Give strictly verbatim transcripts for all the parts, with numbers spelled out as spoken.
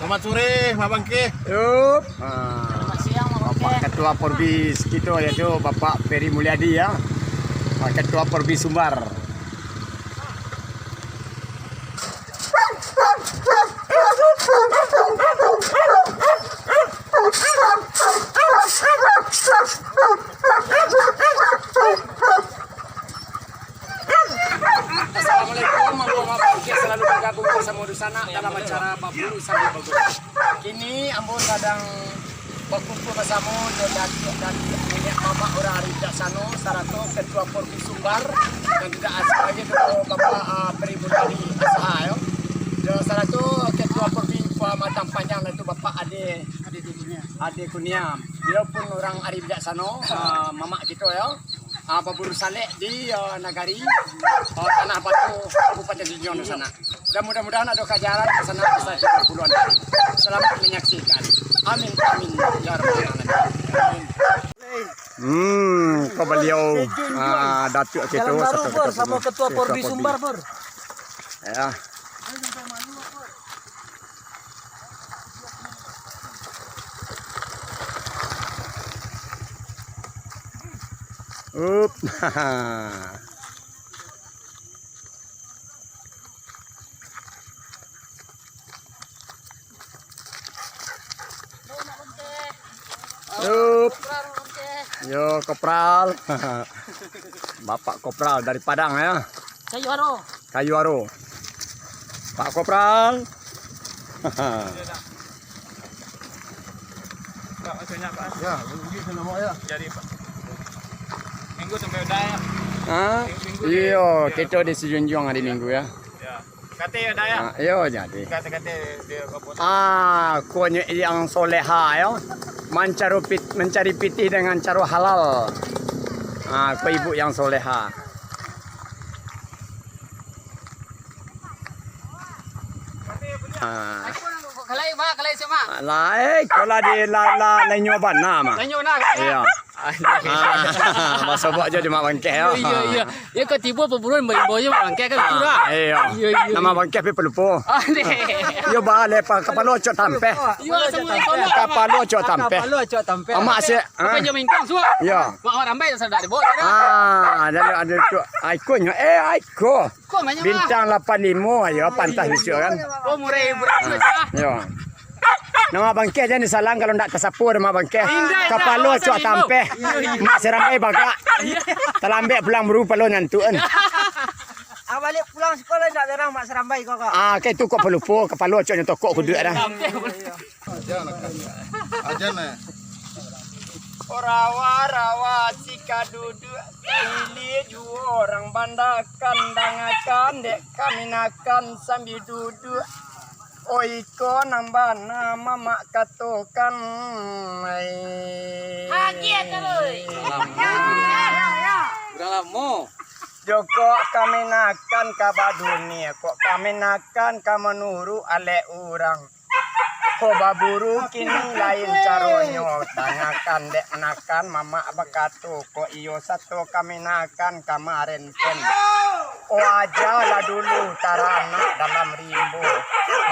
Selamat sore, Mak Bangkeh. Yup. Ah, Bapak Ketua Porbis kito, yaitu Bapak Peri Mulyadi, ya. Ah, Ketua Porbis Sumbar. Assalamualaikum, mangko Mak Bangkeh salalu bagabung basamo dunsanak dalam acara Baburu Sambil Baguru. Kini ambo sadang bakumpul basamo jo datuak-datuak, niniak mamak urang ari bijaksano, sarato Ketua Porbis Sumbar, nan indak asing lai doh Bapak, ah, Peri Mulyadi Asaha, yo. Jo sarato Ketua Porbis Padang Panjang, nan tu Bapak Ade, Ade Kuniam. Baliau pun urang ari bijaksano, ah, mamak kito, yo. Ah, baburu salek di, ah, nagari, ah, Tanah Batu, Kabupaten Junjuang dunsanak. Dan mudah-mudahan ado kajaran dunsanak bisa tigo puluah hari. Selamat menyaksikan. Amin, amin, ya rabbal alamin. Amin. Hmm, ko baliau, ah, Datuak Ketua, Jalan Baru, sarato Bor, Ketua sama Ketua Porbis Sumbar, Bor. Ya. Up. Up. Yo, Kopral. Bapak Kopral dari Padang, ya. Kayu Aro. Kayu Aro. Pak Kopral. Pak, maksudnya apa? Ya, rugi kena mau ya. Jadi, Pak. Minggu sampai udah ya. Hah? Minggu, minggu Iyo, dia, kito di Sijunjuang hari Minggu ya. Ya. Kata ya udah ya. Ah, iyo, jadi. Kata-kata dia apa? Ah, ko nyo yang soleha yo. Mancari pit-, mancari pitih dengan cara halal. Ah, ko ibu yang soleha. Ah. Kalai, Mak, kalai, Mak. Lai, ko lah di la, la, lainyo bana, Mak. Lainyo bana, Mak. Iyo. Ah, basobok jo di Mak Bangkeh, yo. Iyo, iyo, iyo. Iyo, ko tibo paburuan baimbau jo Mak Bangkeh kan, betul tak? Iyo. Iyo, iyo. Nan Mak Bangkeh pi palupo. Ah, deh. Iyo, bale pa kapalo cok tampeh. Iyo, assalamualaikum. Kapalo cok tampeh. Kapalo cok tampeh. Amak sik, apa ah. Jo mingkang suak? Iyo. Mak rambai dah sadak dibawa. Ah, ado, ado tu. Aikonyo, eh, aiko. Bintang lapan limo, ayo, pantas bisuak kan. Oh, murah, murah, murah. Yo. Nan Mak Bangkeh jan disalang kalau ndak tasapo dek Mak Bangkeh. Indak, indak. Kapalo cok tampeh. Iyo, iyo. Mak Sarambai bagak. Iyo. Talambek pulang buru palo nyantuk kan. Ah, baliak pulang sikola ndak garang Mak Sarambai kok, kok. Ah, kek tu kok palupo, kapalo cok nyo tokok kuduak dah. Tampeh pulang. Ajan lah, Kak. Ajan lah. Rawa-rawa si kaduduak, ilia juo urang bandakan, dangakan dek kaminakan sambil duduak. Oi, iko nan bana mamak katokan, ai. Agiah taruih. Urang lamo. Jokok kaminakan ka badunia, kok kaminakan ka manuruk alek urang. Ko baburu kini lain caronyo, tangakan dek nakan mamak bakato, ko iyo sato kaminakan kamaren pen. O aja lah dulu taranak dalam rimbo,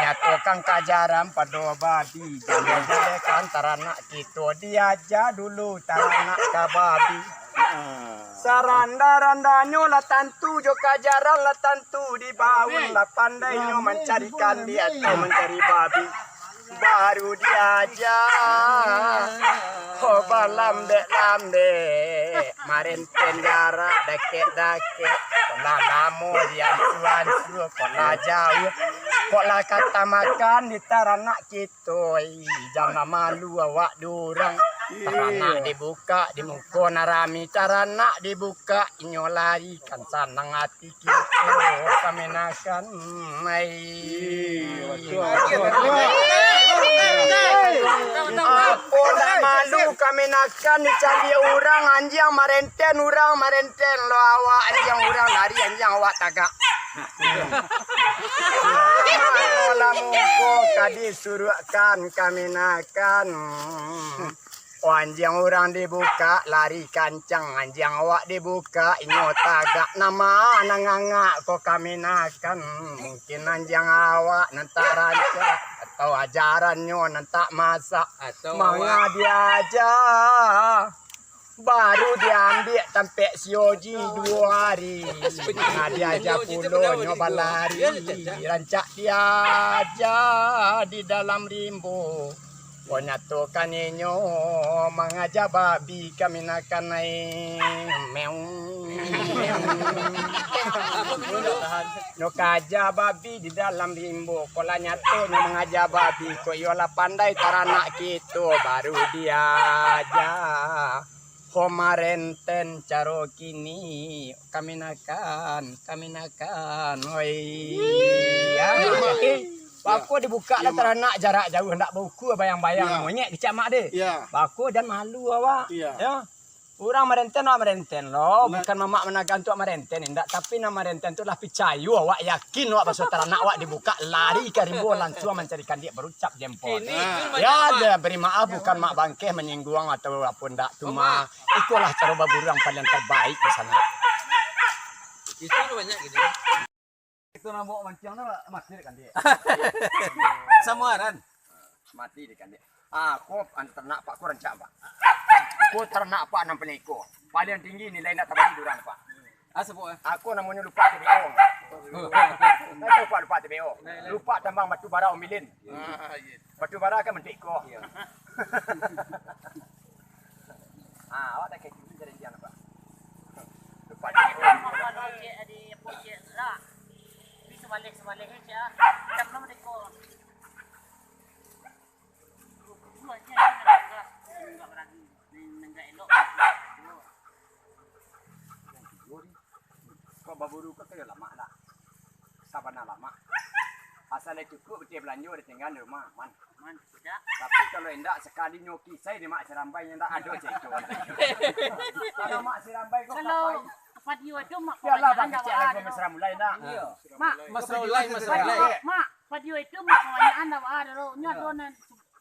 nyatokan kajaran pado babi, jan dijalekan taranak kito, diaja dulu taranak ka babi. Saranda-randanyo lah tantu, jo kajaran lah tantu dibaun, lah pandainyo mancari kambia atau mancari babi. Baru diaja, oh, balambek-lambek, marenten jarak dakek-dakek, kok lah lamo diansu-ansu, kok lah jauah, kok lah katamakan di taranak kito. Toi, jan malu awak di urang. Taranak dibukak di muko nan rami, taranak dibukak inyo lari, kan sanang ati kito, kaminakan. Ai. Apo ndak malu kaminakan dicaliak urang, anjiang marenten, urang marenten lo awak, anjiang urang lari, anjiang awak tagak. Mano lah muko ka disuruakkan kaminakan. Oh, anjiang urang dibukak, lari kancang. Anjiang awak dibukak, inyo tagak. Nama nan ngangak ko kamanakan? Mungkin anjiang awak nan tak rancak, atau ajarannyo nan tak masak. Atau manga awak diaja, baru diambiak tampek sioji duo ari. Manga diaja pulo nyo balari, rancak diaja di dalam rimbo. Ko nyatokan inyo mangaja babi kamanakan ai. Meong, meong. Nyo kaja babi di dalam rimbo. Ko lah nyato nyo mangaja babi, ko iyo lah pandai taranak kito, baru diaja. Ho marenten caro kini, kamanakan, kamanakan, oi. Ya, eh, bako dibukak lah taranak jarak jauah, ndak bauku bayang-bayang. Ya. Monyet kecek mak deh. Ya. Bako jan malu awak. Ya. Ya. Urang marenten, awak marenten lo. Bukan mamak managan tu awak marenten, indak. Tapi nan marenten tu lah picayo awak, yakin awak baso taranak awak dibukak lari ka rimbo lansuang mancari kandiak barucap jempol. Kini itu. Ya, dah bari maaf, bukan mak bangkeh manyingguang atau apo ndak. Cuma ikolah caro baburu yang paling terbaik di sana. Itu banyak gitu. Itu nambok mancang tu lah, mati dek kandiak. Samaran. Mati dek kandiak. Ah, ko an-, taranak pak ko rancak, Pak. Ko taranak pak enam puluh ekor. Paling tinggi nilai ndak tabali di urang, Pak. Ah, sabuik, eh. Ako namonyo lupak T B O. Ndak tahu, Pak, lupak T B O. Lupak tambang batu bara Omilin. Ah, iya. Batu bara kan bentuk iko. Iya. Ah, awak dah kayak gini jadi dia nampak. Lupak T B O. Makan ojek di ojek lah. Di sebalih-sebalih aja. Macam mana mereka? Dua aja yang enggak, enggak berani. Yang enggak elok. Kok baburu ko kayo lamak dah. Sabana lamak. Asal lah cukup, betul balanjo, ditinggal di rumah, aman. Aman, tidak. Tapi kalau indak, sakalinyo kisai di Mak Sirambai, indak ado cek itu. Kalau Mak Sirambai ko kalau kapai. Padio itu mak. Biarlah, Bang, kecek lagu mesra mulai, nak. Iya. Mak, mesra mulai, mesra mulai. Mak, padio itu mak kabanyakan dah, ah, dulu. Nyo ado nan,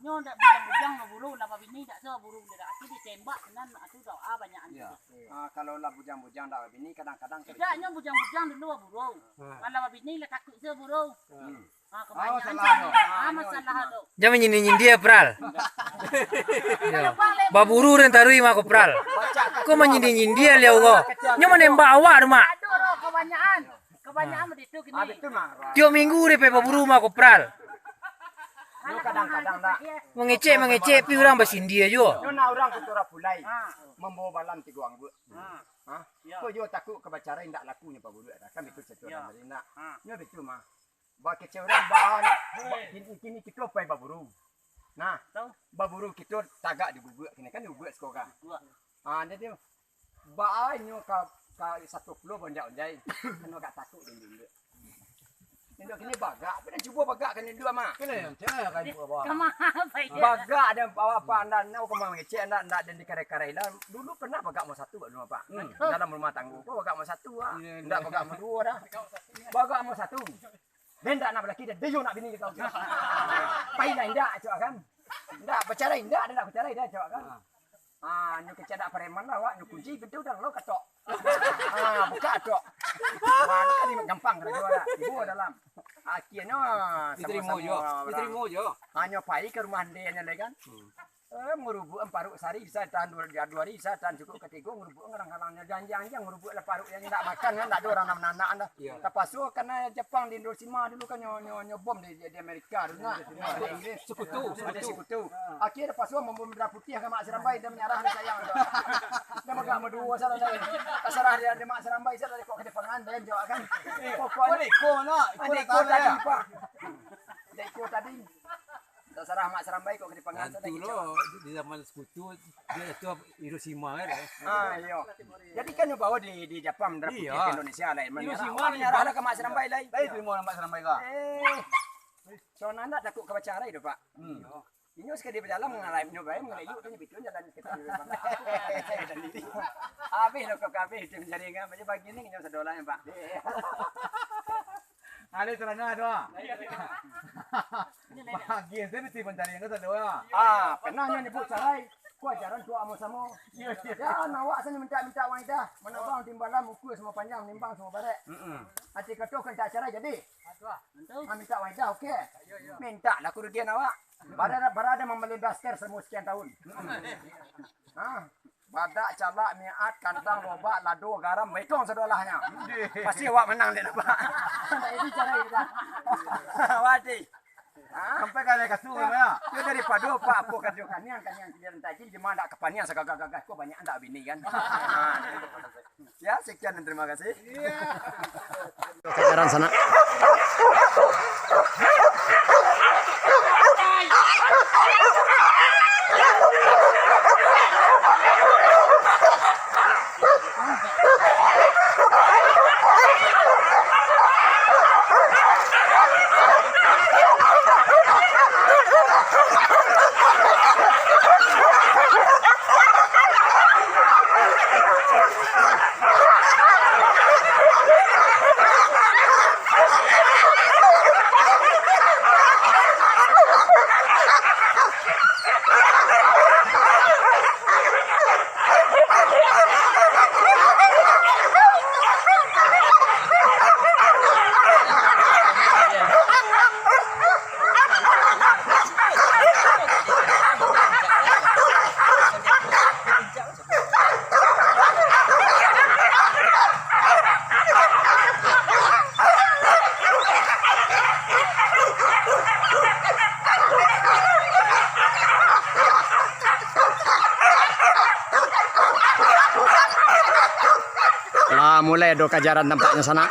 nyo ndak bujang-bujang baburu, lah babini dak suah buru, dak ati ditembak, nan atu doa banyak. Iya. Ah, kalau lah bujang-bujang dak babini, kadang-kadang tidak, nyo bujang-bujang dulu baburu. Kalau babini lah takut suah buru. Hmm. Ah, kebanyakan salah tu. Ah, masalah tu. Jan manyindia-nyindia, Pral. Yo. Baburu den taruih mah ko, Pral. Ko manyindia-nyindia liau ko. Nyo manembak awak tu, Mak. Aduh, kebanyakan. Kebanyakan begitu kini. Tiok minggu deh pai baburu mah ko, Pral. Nyo kadang-kadang dah. Mangecek-mangecek pi urang basindia juo. Nyo nak urang kotora pulai. Mambawa balam tigo angguak. Ha? Ko juo takut ka bacarai, indak laku nyo paburuak dah. Kan betul catuan dari nak. Nyo betul mah. Bakecek urang, ba-, ba-, kini, kini kito pai baburu. Nah, baburu kito tagak di guguak kini, kan di guguak siko ka. Ah, jadi, baa nyo ka, ka satu pulo bonjak-onjai. Kan agak takut den induak. Induak kini bagak, pai den cubo bagak kan induak mah. Kini yang cewek kan buka bawah. Bagak den bawa apa anda, nak kau mangecek, anda, anda den dikarai-karai lah. Dulu pernah bagak mau satu, Pak, dulu, Pak. Dalam rumah tangga, kau bagak mau satu, ah. Indak bagak mau duo dah. Bagak mau satu. Den ndak nak balaki, den, den yo nak bini kau. Pai lah indak, cak kan. Indak, bacarai indak, den ndak bacarai dah, cak kan. Ah, nyo kecek dak preman lah awak, nyo kunci pintu dah lo katok. Ah, buka katok. Mano tadi gampang karajo dah. Tibo dalam. Akhirnyo, diterimo samo-samo juo, urang. Diterimo juo. Hanyo pai ka rumah ande nyo lai kan. Eh, ngurubuak paruik sahari, bisa tahan duo, duo hari, bisa tahan cukuik katigo, ngurubuak ngarang-ngarang nyo, janji-janji ngurubuak lah paruik yang indak makan, kan, indak ado urang nan mananak dah. Iya. Tapaso karena Jepang di Hiroshima dulu kan nyo, nyo, nyo bom di, di, di Amerika dulu, nah. Iya. Inggris. Sekutu, sekutu. Akhirnyo tapaso mambom darah putiah ka Mak Sirambai, dia manyarah, dia sayang. Dia magak maduo salah dah. Tasarah dia, dia Mak Sirambai, salah dia kok ka Jepangan, dia jawab kan. Pokoknyo iko nak, iko tadi, Pak. Iko tadi. Tasarah Mak Sarambai kok ka dipangan. Tantu lo, di zaman sekutu, dia tu Hiroshima kan. Ah, iyo. Jadi kan nyo bawa di, di Jepang, darah putiah ka Indonesia lah. Hiroshima ni nyarah lah ka Mak Sarambai lai. Lai terima Mak Sarambai ka. Eh. So nanda takut ka bacarai tu, Pak. Hmm. Inyo sekali bajalan mangalai nyo bae, mangalai yuk tu nyo bitu jalan kita. Habis lo kok habis tu jaringan, macam pagi ni nyo sadolah, Pak. Ada celana tu, ah. Pagi tu mesti pancarian ka sado, ah. Ah, pernah nyo nyebut carai. Ko ajaran tuo samo-samo. Iyo, iyo. Jan awak sani mintak-mintak wang idah. Manabang timbalan, mukua samo panjang, nimbang samo barek. Mm-mm. Ati kato kan tak acara jadi. Ah, mintak wang idah, oke. Mintak lah kurugian awak. Barada, barada mambali daster samo sekian tahun. Ha? Badak, calak, miat, kantang, lobak, lado, garam, baikong sadolahnyo. Pasti awak manang dek nampak. Jadi cara itu dah. Wadih. Ha? Sampai ka alai kasu, yo, daripado pak apo karajo kaniang, kaniang kiliran tajin, jima ndak kapaniang sagagah-gagah ko banyak ndak bini kan. Ha. Ya, sekian dan terima kasih. Kajaran sanak. Lah, mulai ado kajaran tampaknyo sanak.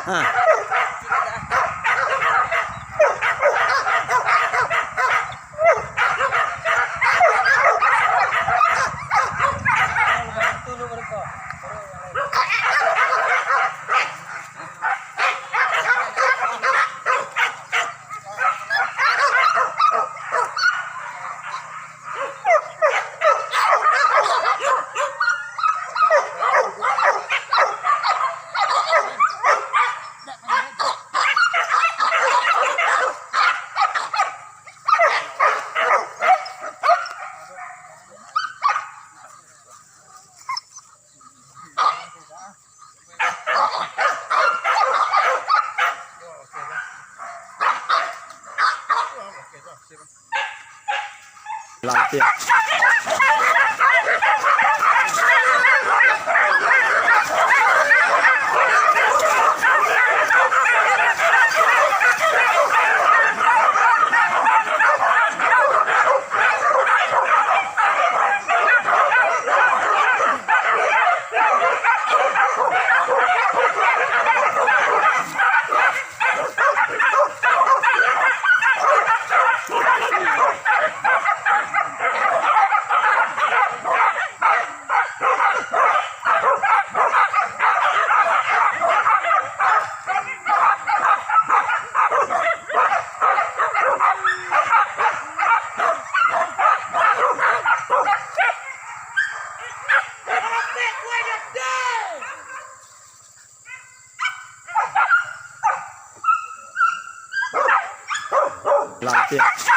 Ah. Lantiang. Lantiang.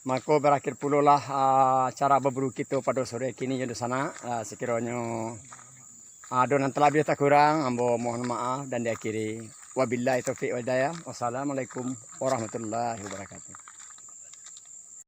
Mako, barakhir pulolah, ah, acara baburu kito pado sore kini, yo dunsanak. Ah, sakironyo ado nan talabiah takurang, ambo mohon maaf dan diakhiri. Wabillahi taufiq wal hidayah. Wassalamualaikum warahmatullahi wabarakatuh.